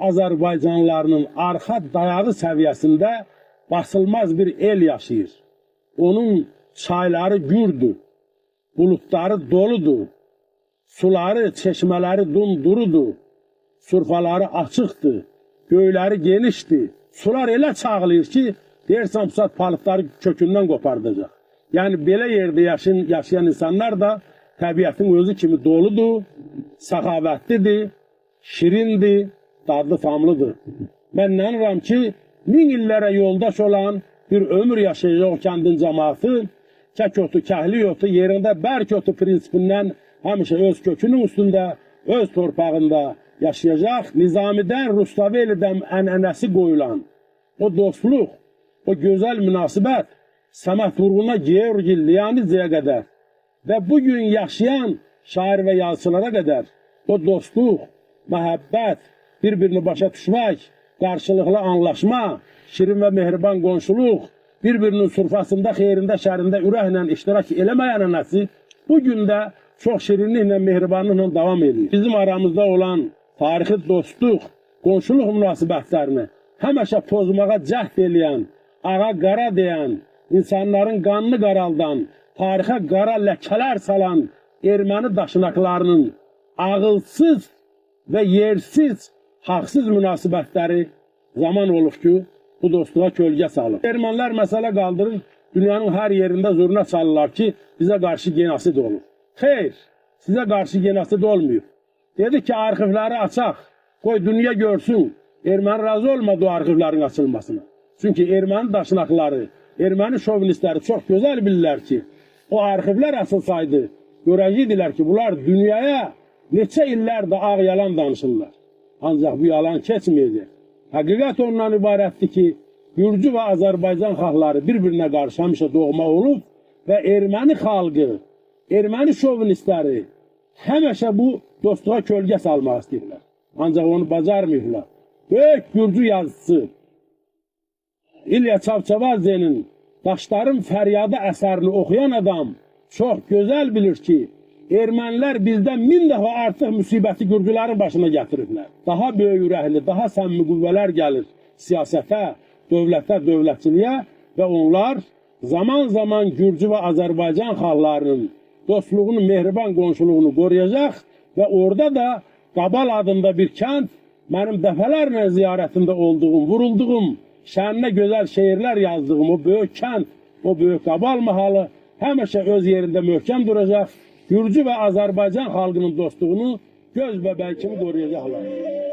Azərbaycanlılarının arxa dayağı səviyyəsində basılmaz bir el yaşayır. Onun çayları gürdür, buludları doludur, suları, çeşmələri dumdurudur, surfaları açıqdır, göyləri genişdir. Sular elə çağlayır ki, deyirsən bu saat palıqları kökündən qopardacaq. Yəni belə yerdə yaşayan insanlar da təbiətin özü kimi doludur, səxavətlidir, şirindir, dadlı tamlıdır. Mən inanıram ki, min illərə yoldaş olan bir ömür yaşayacaq o kəndin cəmaatı, kək otu, kəhli otu, yerində bərk otu prinsipindən həmişə öz kökünün üstündə, öz torpağında yaşayacaq. Nizamidən, Rustavelidən ənənəsi qoyulan o dostluq, o gözəl münasibət Səməd Vurğuna, Georgi Leonidzeyə qədər və bugün yaşayan şair və yazıçılara qədər o dostluq, məhəbbət, bir-birini başa düşmək, qarşılıqlı anlaşma, şirin və mehriban qonşuluq, bir-birinin surfasında, xeyrində, şərində ürəklə iştirak eləmək ənənəsi bu gün də çox şirinliklə, mehribanlıqla davam edir. Bizim aramızda olan tarixi dostluq, qonşuluq münasibətlərini həmişə pozmağa cəhd eləyən, ağa qara deyən, insanların qanını qaraldan, tarixə qara ləkələr salan erməni daşnaqlarının ağılsız və yersiz, haqsız münasibətləri zaman olub ki, bu dostluğa kölgə salır. Ermənilər məsələ qaldırır, dünyanın hər yerində zurna çalırlar ki, bizə qarşı genosid olur. Xeyr, sizə qarşı genosid olmayıb. Dedi ki, arxivləri açaq, qoy dünya görsün. Erməni razı olmadı o arxivlərin açılmasına. Çünki erməni daşnaqları, erməni şovinistləri çox gözəl bilirlər ki, o arxivlər açılsaydı, görəcəkdilər ki, bunlar dünyaya neçə illərdir ağ yalan danışırlar. Ancaq bu yalan keçməyəcək. Həqiqət ondan ibarətdir ki, Gürcü və Azərbaycan xalqları bir-birinə qarşı həmişə doğma olub və erməni xalqı, erməni şovinistləri həmişə bu dostluğa kölgə salmaq istəyirlər. Ancaq onu bacarmıyıblar. Böyük Gürcü yazıcısı İlya Çavçavadze'nin Daşların Fəryadı əsərini oxuyan adam çox gözəl bilir ki, ermənilər bizdən 1000 dəfə artıq müsibəti Gürcülərin başına gətiriblər. Daha böyük ürəkli, daha səmimi qüvvələr gəlir siyasətə, dövlətə, dövlətçiliyə və onlar zaman-zaman Gürcü və Azərbaycan xalqlarının dostluğunu, mehriban qonşuluğunu qoruyacaq və orada da Qabal adında bir kənd mənim dəfələrlə ziyarətində olduğum, vurulduğum, şəninə gözəl şeirlər yazdığım o böyük kənd, o böyük Qabal mahalı həmişə öz yerində möhkəm duracaq. Gürcü və Azərbaycan xalqının dostluğunu göz bəbəyi kimi qoruyacaqlar.